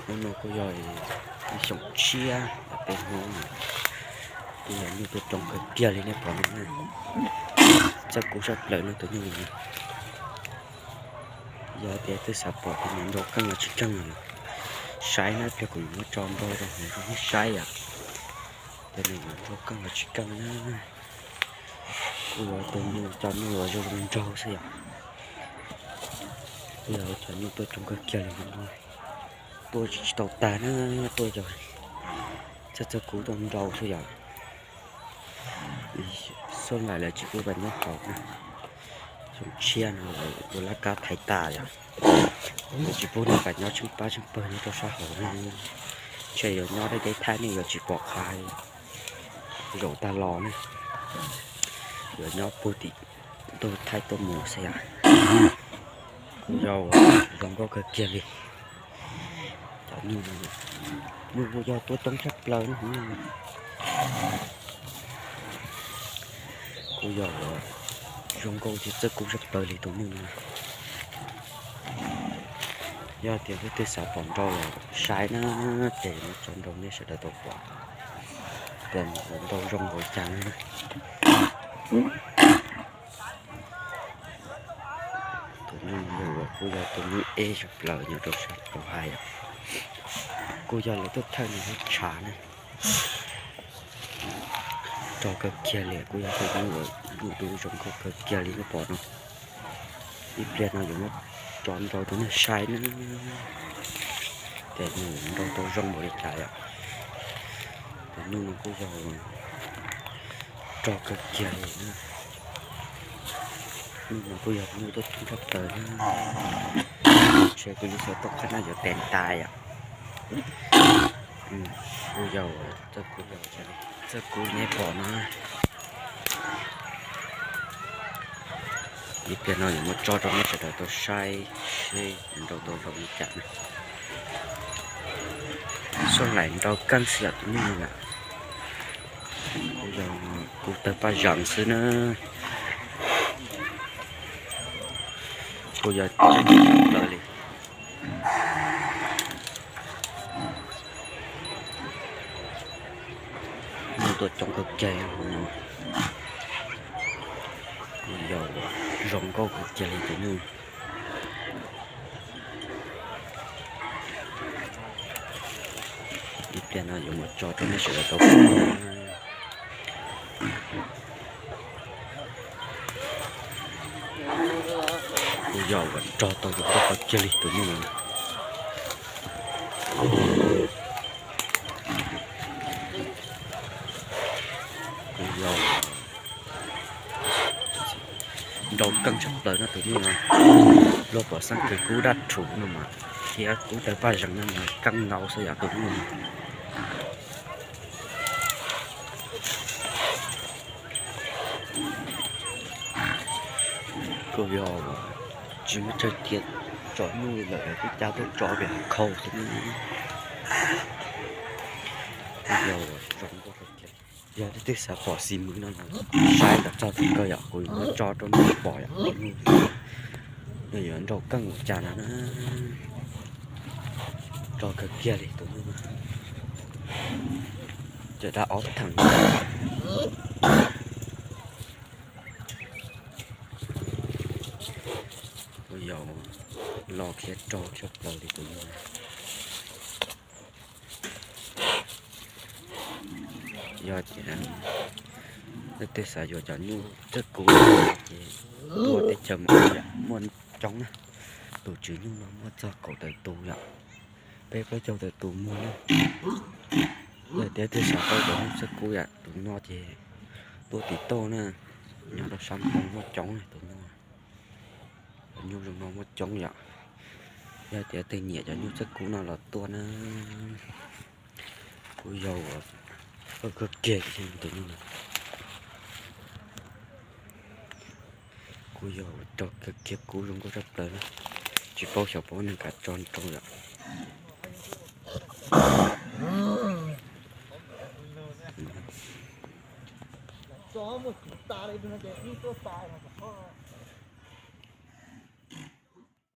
Hnub no kuj yog xyoo tshiab peb hnub, kuj yog nyuj tuaj tsoo kawg kiag li nej pom no na. Txawj kub saj plaws no tus nyuj no. Yog tias twb xav pom tias nws nrau keej los tsis keej no, saib na, pliag kuv yuav muab tso nrau rau hauv nej saib yom, tias nws yuav nrau keej los tsis keej na. Kuj yog tus nyuj, cov nyuj uas zoo zoo nraug xwb yom. Kuj yog cov nyuj tuaj tsoo kawg kiag li no, tuaj tsis tau tag na, tuaj yog txawj txawj kub tuaj nrau xwb yom. Xub nkaus lawv tsis pub pas nyob hauv na, xyoo tshiab no lawv ua laj kab thaiv tas yom. Lawv tsis pub nej pas nyob tsheej pab tsheej pawg nyob rau sab hauv na, ntshe yuav nyob deb deb thaj nej yuav tsis pom qab zaum tag los na, yuav nyob puag tim ntug thaij tuaj mus xwb yom. Kuj yog zoo nkauj kawg kiag li. Cov nyuj, nyuj kuj yog tuaj coob tshaj plaws na. Kuj yog zoo nkauj thiab txawj kub tshaj plaws li tus nyuj no. Yog tias leej twg xav pom nrau los saib na, ces muab tso nrau nej sawv daws tau pom. Tias nrau zoo npaum cas na. Tus nyuj no kuj yog tus nyuj ej tshaj plaws nyob rau sab tau hais yom. Kuj yog lawv tuaj thawj nws lub tshav na. Rog kawg kiag li, kuj yog tus nyuj uas nyuj dub zoo nkauj kawg kiag li nej pom no. Ib pliag no yuav muab tso nrau rau nej saib na, tias nws nrau tau zoo npaum li cas yom. Tus nyuj no kuj yog rog kawg kiag li na. Nyuj no kuj yog nyuj tuaj coob tshaj plaws na. Ntshe kuv yuav xav tau qhab na yuav tes ntais yom. Kuj yog txawj kub, txawj kub nej pom no. Ib pliag no yuav muab tso rau nej sawv daws tau saib seb nrau tau zoo li cas na. Xyoo lawm nrau keej xwb yom tus nyuj no na. Kuj yog kub tawg paj zees xwb na. Kuj yog tseem tshaj plaws li. Nyuj tuaj coob kawg kiag no. Kuj yog zoo nkauj kawg kiag li tus nyuj. Ib pliag no yuav mus tso rau nej sawv daws tau pom. Kuj yog uas rog tau zoo nkauj kawg kiag li tus nyuj no. Kuj yog nrau keej tshaj plaws no tus nyuj no. Luag pom xeeb kws kub dab rhuv no mas thiab kub tawg paj zees no mas keej ntau xwb yom tus nyuj no. Kuj yog tsis muaj chaw cia tso nyuj lawm kuj cab tuaj tso pem hav khau xwb. Kuj yog zoo nkauj kawg kiag. Yog leej twg xav pom xis mwws no los saib kom txog thaum kawg yom, kuv yuav muab tso rau nej pom yom. Nws yuav nrau keej ua cas no na. Rog kawg kiag li tus nyuj no. Cov dab ob theem. Kuj yog los khiav rog tshaj plaws li tus nyuj no. Yog tias leej twg xav yuav cov nyuj txawj kub ces tuaj teb chaws Mos Ua yom muaj coob na. Tus tswv nyuj no muaj txog kaum tawm tus yom, peb plaub caug tawm tus muag na. Yog tias leej twg xav tau cov nyuj txawj kub yom tus no ces tuaj tim toj na, nyob rau sab Hmoob muaj coob na tus no. Cov nyuj zoo no muaj coob yom. Yog tias leej twg nyiam cov nyuj txawj kub no los tuaj na. Kuj yog uas kawg kiag tus nyuj no. Kuj yog uas rog kawg kiag kub zoo nkauj tshaj plaws na. Tsis paub xyov puas muaj neeg kam tso nrau yom.